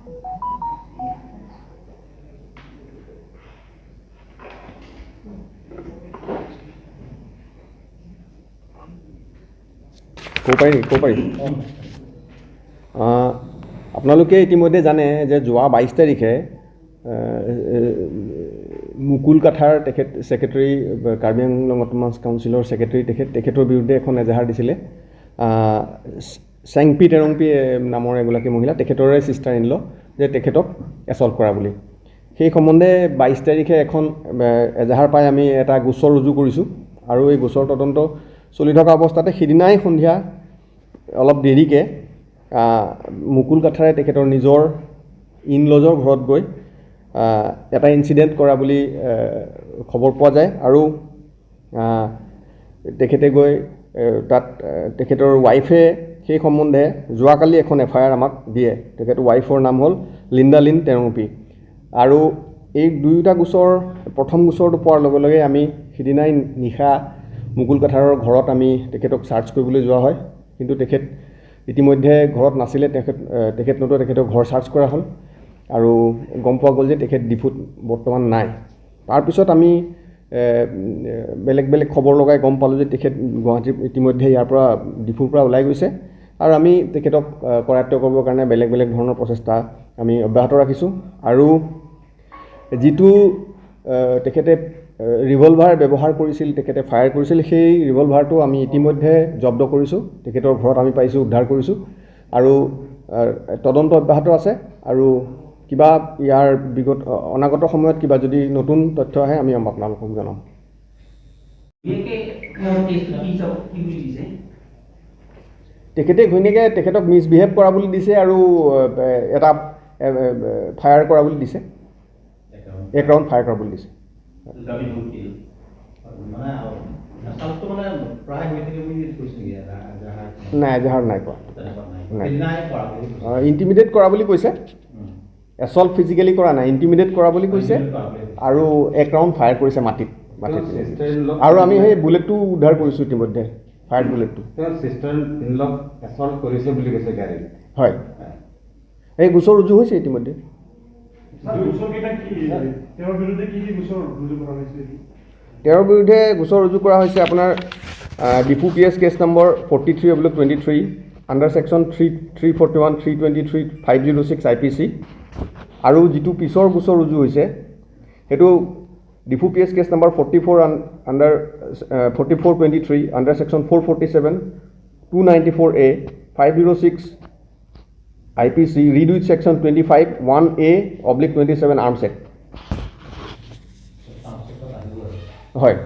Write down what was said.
ক'ব পাৰি নেকি? ক'ব পাৰি। আপোনালোকে ইতিমধ্যে জানে যে যোৱা 22 তাৰিখে মুকুল কাথাৰ, তেখেত ছেক্ৰেটেৰী, কাৰ্বি আংলং অট'নমাছ কাউন্সিলৰ ছেক্ৰেটেৰী, তেখেতৰ বিৰুদ্ধে এখন এজাহাৰ দিছিলে চেংপি টেৰংপি নামৰ এগৰাকী মহিলা, তেখেতৰে ছিষ্টাৰ ইন ল, যে তেখেতক এছল্ট কৰা বুলি। সেই সম্বন্ধে 22 তাৰিখে এখন এজাহাৰ পাই আমি এটা গোচৰ ৰুজু কৰিছোঁ আৰু এই গোচৰ তদন্ত চলি থকা অৱস্থাতে সিদিনাই সন্ধিয়া অলপ দেৰিকৈ মুকুল কাথাৰে তেখেতৰ নিজৰ ইন লজৰ ঘৰত গৈ এটা ইনচিডেণ্ট কৰা বুলি খবৰ পোৱা যায় আৰু তেখেতে গৈ তাত তেখেতৰ ৱাইফে সেই সম্বন্ধে যোৱাকালি এখন এফআইআৰ আমাক দিয়ে। তেখেতৰ ৱাইফৰ নাম হ'ল লিণ্ডা লিন টেৰংপি। আৰু এই দুয়োটা গোচৰ, প্ৰথম গোচৰটো পোৱাৰ লগে লগে আমি সিদিনাই নিশা মুকুল কাথাৰৰ ঘৰত আমি তেখেতক চাৰ্চ কৰিবলৈ যোৱা হয়, কিন্তু তেখেত ইতিমধ্যে ঘৰত নাছিলে। তেখেত নতুবা তেখেতৰ ঘৰ চাৰ্চ কৰা হ'ল আৰু গম পোৱা গ'ল যে তেখেত ডিফুত বৰ্তমান নাই। তাৰপিছত আমি বেলেগ বেলেগ খবৰ লগাই গম পালোঁ যে তেখেত গুৱাহাটীৰ ইতিমধ্যে ইয়াৰ পৰা ডিফুৰ পৰা ওলাই গৈছে আৰু আমি তেখেতক কৰায়ত্ব কৰিবৰ কাৰণে বেলেগ বেলেগ ধৰণৰ প্ৰচেষ্টা আমি অব্যাহত ৰাখিছোঁ। আৰু যিটো তেখেতে ৰিভলভাৰ ব্যৱহাৰ কৰিছিল, তেখেতে ফায়াৰ কৰিছিল, সেই ৰিভলভাৰটো আমি ইতিমধ্যে জব্দ কৰিছোঁ, তেখেতৰ ঘৰত আমি পাইছোঁ, উদ্ধাৰ কৰিছোঁ আৰু তদন্ত অব্যাহত আছে। আৰু কিবা ইয়াৰ বিগত অনাগত সময়ত কিবা যদি নতুন তথ্য আহে আমি আপোনালোকক জনাম। তেখেতে ঘৈণীয়েকে তেখেতক মিছবিহেভ কৰা বুলি দিছে আৰু এটা ফায়াৰ কৰা বুলি দিছে, এক ৰাউণ্ড ফায়াৰ কৰা বুলি দিছে। নাই, এজাহাৰ নাই কৰা, ইণ্টিমিডেট কৰা বুলি কৈছে, এছল্ট ফিজিকেলি কৰা নাই, ইণ্টিমিডেট কৰা বুলি কৈছে আৰু এক ৰাউণ্ড ফায়াৰ কৰিছে মাটিত। আৰু আমি সেই বুলেটটো উদ্ধাৰ কৰিছোঁ ইতিমধ্যে, ফায়াৰ বুলেটটো। হয়, এই গোচৰ ৰুজু হৈছে ইতিমধ্যে। তেওঁৰ বিৰুদ্ধে গোচৰ ৰুজু কৰা হৈছে আপোনাৰ Diphu PS case number 43/23 under section 3 341 323 506 IPC। আৰু যিটো পিছৰ গোচৰ ৰুজু হৈছে সেইটো Diphu PS case number 44 under 44/23 under section 447 294A 506 IPC read with section 25(1)A/27 arms act. হয়।